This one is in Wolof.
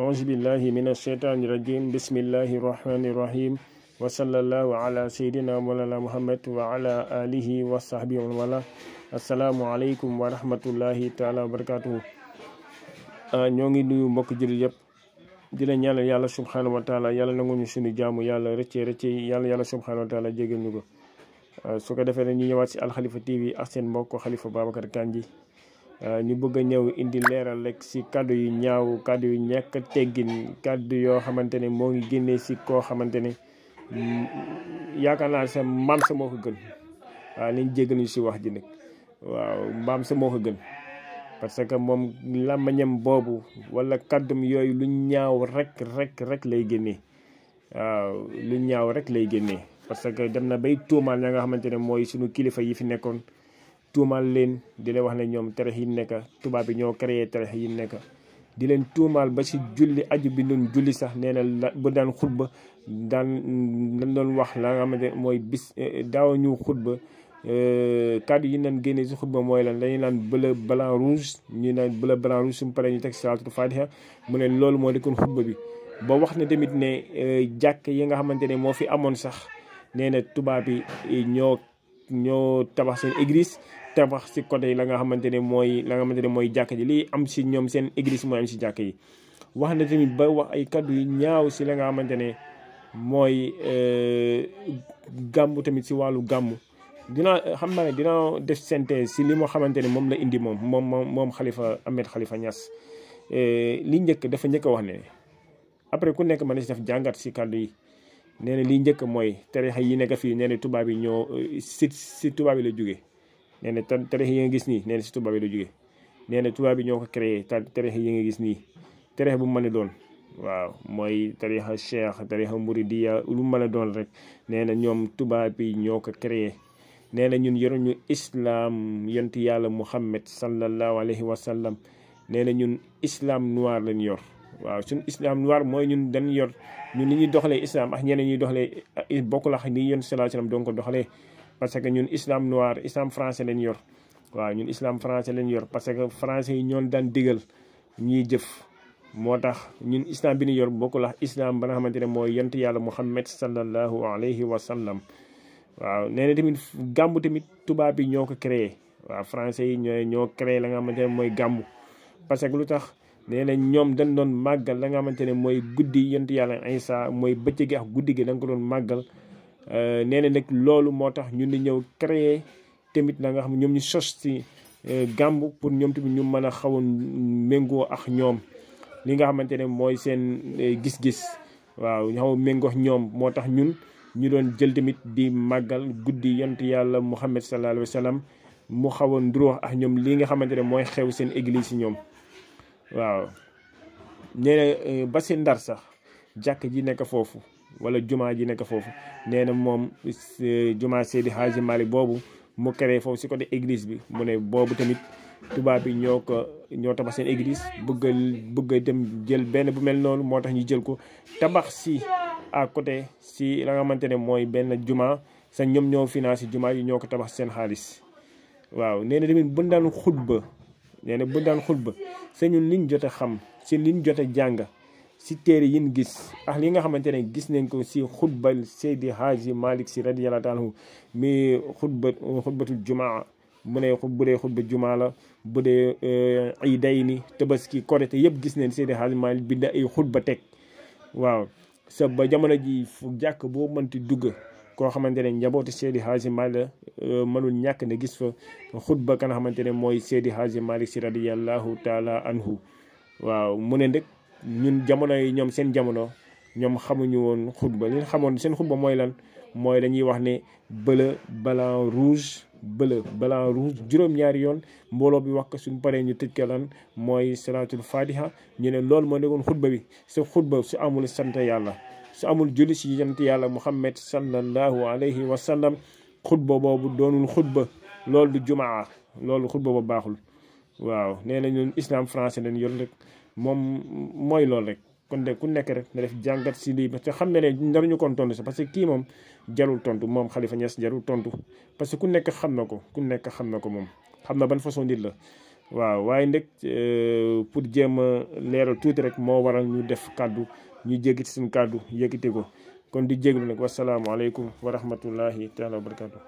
أعوذ بالله من الشيطان الرجيم بسم الله الرحمن الرحيم وصلى الله على سيدنا مولانا محمد وعلى آله وصحبه ومن والاه السلام عليكم ورحمة الله تعالى وبركاته ñoo ngi nuyu mbokk jullit yëpp di la ñaanal yàlla subhanahu wa taala yàlla nangu ñu suñu jaamu yàlla rëcce yàlla subhanahu wa taala jégal ñu ko su ko defee ñu ñëwaat si Alkhalifa TV ak seen mbokk Khalifa Babacar Kandji ñu bëgg a ñëw indi leeral rek si kàddu yu ñaaw kàddu yu ñàkk teggin kàddu yoo xamante ne moo ngi génnee si koo xamante ne yaakaar naa sa maam sa moo ko gën waaw liñ jégal ñu si wax ji nag waaw maam sa moo ko gën parce que moom làmmañam boobu wala kàddum yooyu lu ñaaw rek lay génnee waaw lu ñaaw rek lay génnee parce que dem na bay tuumaal ña nga xamante ne mooy suñu kilifa yi fi nekkoon tuumaal leen di leen wax ne ñoom terex yi nekk tubaab bi ñoo créé terex yi nekk di leen tuumaal ba si julli aju bi doon julli sax nee na bu daan xutba dañ doon wax la nga xamante mooy bis daaw ñu xutba kàddu yi nañ génne si xutba mooy lan dañuy naan bleu blanc rouge ñu naan bleu blanc rouge suñu paree ñu teg salaatul fatiha mu ne loolu moo nekkoon xutba bi ba wax ne tamit ne jàkk yi nga xamante ne moo fi amoon sax nee na tubaab yi ñoo tabax seen église tabax si côté yi la nga xamante ne mooy jàkk ji lii am si ñoom seen église mooy am si jàkk yi wax na tamit ba wax ay kaddu yu ñaaw si la nga xamante ne mooy gàmmu tamit si wàllu gàmmu xam naa ne dina def synthèse si li moo xamante ne moom la indi moom Khalifa Ahmed Khalifa Niass li njëkk dafa njëkk a wax ne après ku nekk mën na si def jàngat si kaddu yi nee na li njëkk mooy tarixa yi nekk fii nee na tubaab yi ñoo si tubaab yi la jóge nee na tarixa yi nga gis nii nee na si tubaab yi la jóge nee na tubaab yi ñoo ko créé tarixa yi nga gis nii tarixa bu mu mën a doon waaw mooy tarixa cheikh tarixa mouridiya lu mu mën a doon rek nee na ñoom tubaab yi ñoo ko créé nee na ñun yoruñu islam yonent yàlla Muhammad sallallahu alayhi wa sallam nee na ñun islam noir lañ yor waaw suñu islam noir mooy ñun dañ yor ñun li ñuy doxalee islam ak ñeneen ñuy doxalee bokkul ak ni yonent sallallahu alayhi wa sallam doon ko doxalee parce que ñun islam noir islam français lañ yor waaw ñun islam français lañ yor parce que français yi ñoon daan digal ñuy jëf moo tax ñun islam bi ñu yor bokkul ak islam ba nga xamante ne mooy yonent yàlla Muhammad sallallahu alayhi wa sallam waaw nee na tamit gàmmu tamit tubaab bi ñoo ko créé waaw français yi ñoo créé la nga xamante ne mooy gàmmu parce que lu tax nee na ñoom dañ doon màggal la nga xamante ne mooy guddi yonent yàlla Isa mooy bëccëg gi ak guddi gi da nga ko doon màggal nee na nag loolu moo tax ñun di ñëw créé tamit la nga xam ñoom ñu sos ci gàmmu pour ñoom tamit ñu mën a xaw a méngoo ak ñoom li nga xamante ne mooy seen gis-gis waaw ñu xaw a méngoo ak ñoom moo tax ñun ñu doon jël tamit di màggal guddi yonent yàlla Muhammad sallallahu alayhi wa sallam mu xaw a nduroo ak ñoom li nga xamante ne mooy xew seen église yi ñoom waaw nee na ba si Ndar sax jàkk ji nekk foofu wala jumaa ji nekk foofu nee na moom jumaa Seydi Hadji Malick boobu mu créé foofu si côté église bi mu ne boobu tamit tubaab bi ñoo tabax seen église bëgg a dem jël benn bu mel noonu moo tax ñu jël ko tabax si à côté si la nga xamante ne mooy benn jumaa sa ñoom ñoo financé jumaa yi ñoo ko tabax seen xaalis waaw nee na tamit bu daan xutba nee na bu daan xutba sa ñun liñ jot a xam si liñ jot a jàng si téere yin gis ak li nga xamante ne gis nañ ko si xutbal Seydi Hadji Malick Sy radiyallahu taala anhu mi xutbatul jumaa mu ne bu dee xutba jumaa la bu dee iidayni tabaski korite yëpp gis nañ Seydi Hadji Malick bind ay xutba teg waaw sa ba jamono ji fu jàkk boo mënti dugg koo xamante ne njabootu Seydi Hadji Malick mënul ñàkk ne gis fa xutba ka nga xamante ne mooy Seydi Hadji Malick Sy radiyallahu taala anhu waaw mu ne nag ñun jamono yi ñoom seen jamono ñoom xamuñu woon xutba li xamoon seen xutba mooy lan mooy dañuy wax ne bleu blanc rouge juróom-ñaari yoon mbooloo bi wax ko suñ paree ñu tëj ko lan mooy salaatul fatiha ñu ne loolu moo nekkoon xutba bi sa xutba su amul sant yàlla su amul julli si yonent yàlla Muhammad sallallahu alayhi wa sallam xutba boobu doonul xutba loolu du jumaa loolu xutba ba baaxul waaw nee na ñun islam français lañ yor rek moom mooy loolu rek kon de ku nekk rek na def jàngat si lii parce que xam ne ndaruñu kon tontu si parce que kii moom jarul tontu moom Khalifa Niass jarul tontu parce que ku nekk xam na ko moom xam na ban façon nit la waaw waaye ndek pour jéem a leeral tuuti rek moo waral ñu def kàddu ñu jéggi ci suñu kàddu yëkkati ko kon di jéglu nag wasalaamualeykum wa rahmatullahi taala wa barakatu